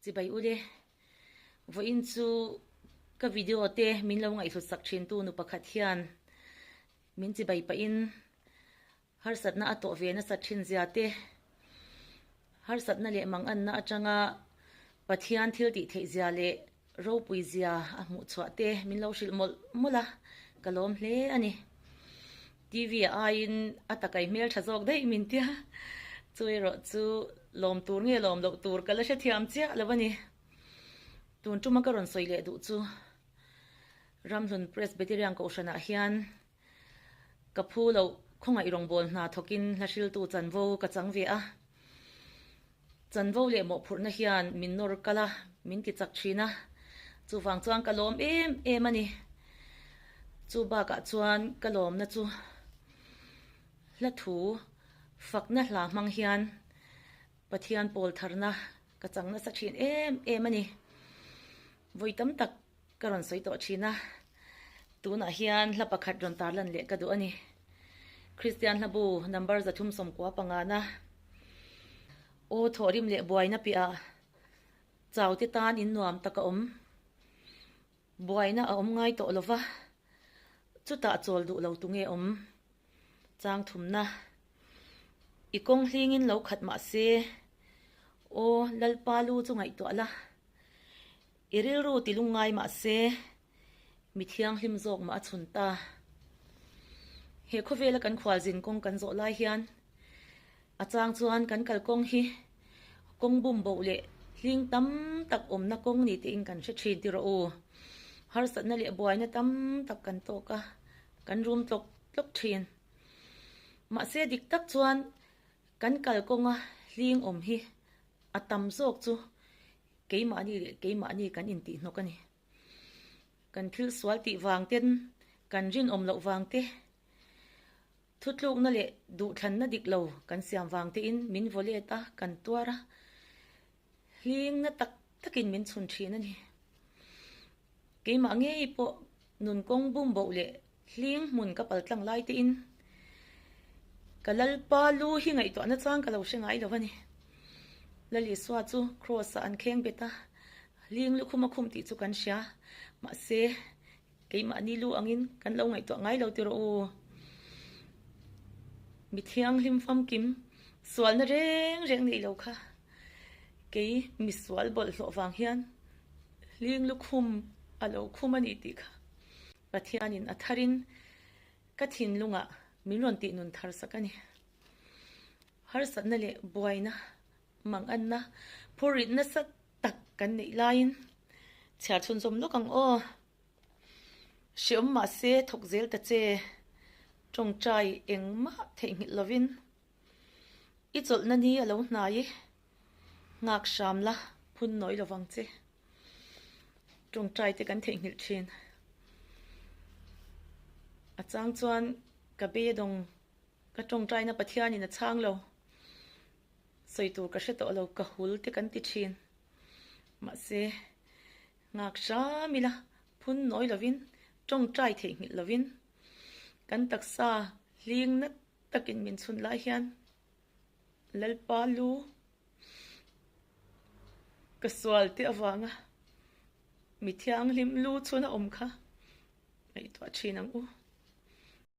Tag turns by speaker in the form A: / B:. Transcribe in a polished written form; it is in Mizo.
A: Chibai ule, vawiin chu ka video te min lo ngaihhlut sak thin tu nu pakhat hian min chibai pahin harsatna a tawh ve nasat thin zia te, harsatna leh manganna atanga Pathian thil tih theih zia leh ropui zia a hmuh chhuah te min lo hrilh mawlh mawlh a, ka lawm hle a ni. TV ah aiin a takai hmel tha zawk daih min tia, chu erawh chu lawm tur nge lawm loh tur ka la hrethiam chiah lo a ni. Tun tuma ka rawn sawi leh duh chu Ramhlun Presbyterian Kohhranah hian ka phu loh khawngaih rawngbâwl hna thawkin hla hriltu chanvo ka chang ve a. Chanvo leh mawhphurhna hian min nawr kal a, min ti chak thin a, chuvang chuan ka lawm em em a ni. Chu bakah chuan ka lawmna chu hla thu fakna hla hmang hian Pathian pawl tharna ka chang nasa thin em em a ni. Vawi tam tak ka rawn sawi tawh thin a, tunah hian hla pakhat rawn tarlan leh ka duh a ni. Kristian hlabu number 395 Aw thawhrim leh buaina piahah chaute tan in nuam tak a awm. Buaina a awm ngai tawh lova, chutah chawl duh lo tu nge awm? Chang thumna, I kawng hlingin lo khat mah se, aw Lalpa lu chu ngaihtuah la. I rilru ti lungngai mah se, mi thianghlim zawk mah a chhun ta. He khawvela kan khualzin kawng kan zawh lai hian a chang chuan kan kalkawng hi kawng bum boh leh hling tam tak awmna kawng ni tiin kan hre thin ti rawh u. Harsatna leh buaina tam tak kan tawk a, kan rum tlawk tlawk thin. Mahse dik tak chuan kan kalkawnga hling awm hi a tam zawk chu Keimahni leh keimahni kan intih hnawk a ni. Kan thil sual tih vang ten, kan rinawm loh vang te, thutlukna leh duhthlanna dik lo kan siam vang tein min vaw let a, kan tuar a, hlingna tak takin min chhun thin a ni. Keimah ngei pawh nun kawng bum boh leh hling hmun ka pal tlang lai tein ka Lalpa lu hi ngaihtuahna chang ka lo hre ngai lo a ni. Lal Isua chu Kraws ah an kheng bet a, hling lukhum a khum tih chu kan hria, mahse keimahni lu angin kan lo ngaihtuah ngai lo ti rawh u. Mi thianghlim famkim sualna reng reng neih lo kha kei misual bawlhhlawh vang hian Hling lukhum a lo khum a ni tih kha Pathianin a tharin ka thinlungah min rawn tih nun thar sak a ni. Harsatna leh buaina, manganna, phurrit nasa tak kan neih laiin chhiar chhunzawm lawk ang aw. Hreawm mahse thawk zel ta che, tawngtai engmah theihnghilh lovin i chawlhna ni a lo hnai i. Nghak hram la, phun nawi lo vang che. Tawngtai te kan theihnghilh thin. A chang chuan ka beidawng ka tawngtaina Pathianin a chhang lo. Sawi tur ka hre tawh lo, ka hul te kan ti thin. Mahse, nghak hram ila, phun nawi lovin, tawngtai theihnghilh lovin, kan taksa hling nat takin min chhun lai hian Lalpa lu ka sual te avanga mi thianghlim lu chhun a awm kha ngaihtuah thin ang u.